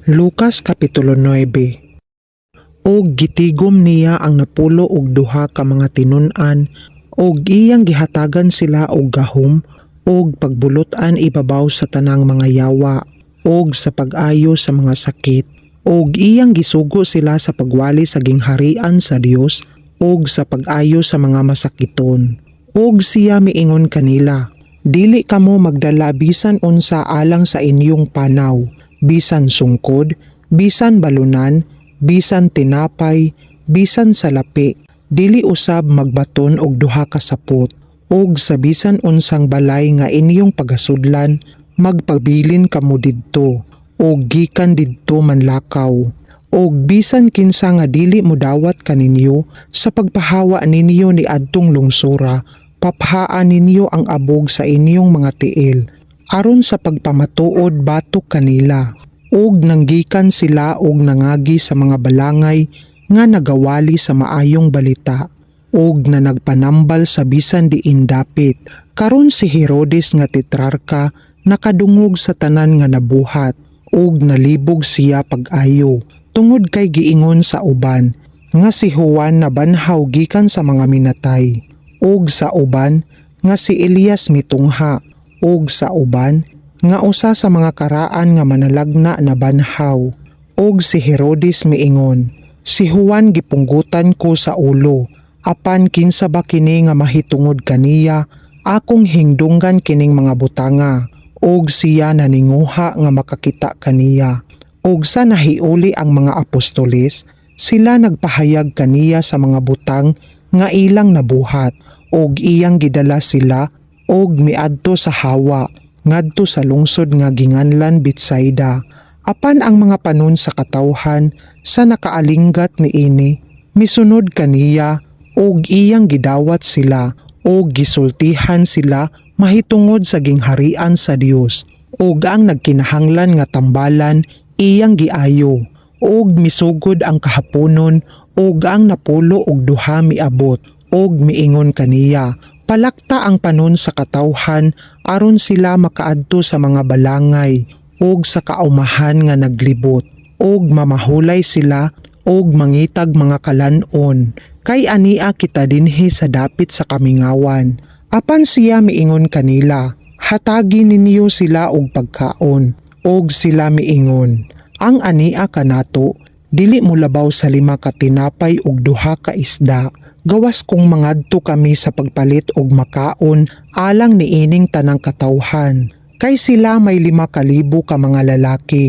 Lucas Kapitulo 9. Og gitigom niya ang 12 ka mga tinun-an og iyang gihatagan sila og gahom og pagbulot-an ibabaw sa tanang mga yawa og sa pag-ayo sa mga sakit, og iyang gisugo sila sa pagwali sa gingharian sa Dios og sa pag-ayo sa mga masakiton. Og siya miingon kanila, "Dili kamo magdala bisan unsa alang sa inyong panaw, bisan sungkod, bisan balunan, bisan tinapay, bisan salapi. Dili usab magbaton og duha ka sapot. Og sa bisan unsang balay nga inyong pagasudlan, magpabilin kamo didto, og gikan didto manlakaw. Og bisan kinsa nga dili modawat kaninyo sa pagpahawa ninyo ni adtong lungsora, paphaa ninyo ang abog sa inyong mga tiil aron sa pagpamatuod batok kanila." Og nanggikan sila og nangagi sa mga balangay nga nagawali sa maayong balita og na nagpanambal sa bisan diin dapit. Karon si Herodes nga tetrarka nakadungog sa tanan nga nabuhat, ug nalibog siya pag-ayo tungod kay giingon sa uban nga si Juan nabanhaw gikan sa mga minatay, ug sa uban nga si Elias mitungha, ug sa uban nga usa sa mga karaan nga manalagna nabanhaw. Ug si Herodes miingon, "Si Juan gipunggutan ko sa ulo, apan kinsa ba kini nga mahitungod kaniya akong hingdunggan kining mga butanga?" Ug siya naninguha nga makakita kaniya. Ug sa nahiuli ang mga apostoles, sila nagpahayag kaniya sa mga butang nga ilang nabuhat, ug iyang gidala sila og miadto sa hawa ngadto sa lungsod nga ginganlan Betsaida. Apan ang mga panon sa katawhan sa nakaalinggat niini misunod kaniya, ug iyang gidawat sila ug gisultihan sila mahitungod sa gingharian sa Dios, ug ang nagkinahanglan nga tambalan iyang giayo. Ug misugod ang kahaponon ug ang 12 miabot ug miingon kaniya, "Palakta ang panon sa katawhan aron sila makaadto sa mga balangay ug sa kaumahan nga naglibot, ug mamahulay sila ug mangitag mga kalan-on, kay ania kita dinhi sa dapit sa kamingawan." Apan siya miingon kanila, "Hatagi ninyo sila og pagkaon." Og sila miingon, "Ang ania kanato dili molabaw sa lima ka tinapay ug duha ka isda, gawas kung mangadto kami sa pagpalit og makaon alang niining tanang katawhan." Kay sila may 5,000 ka mga lalaki.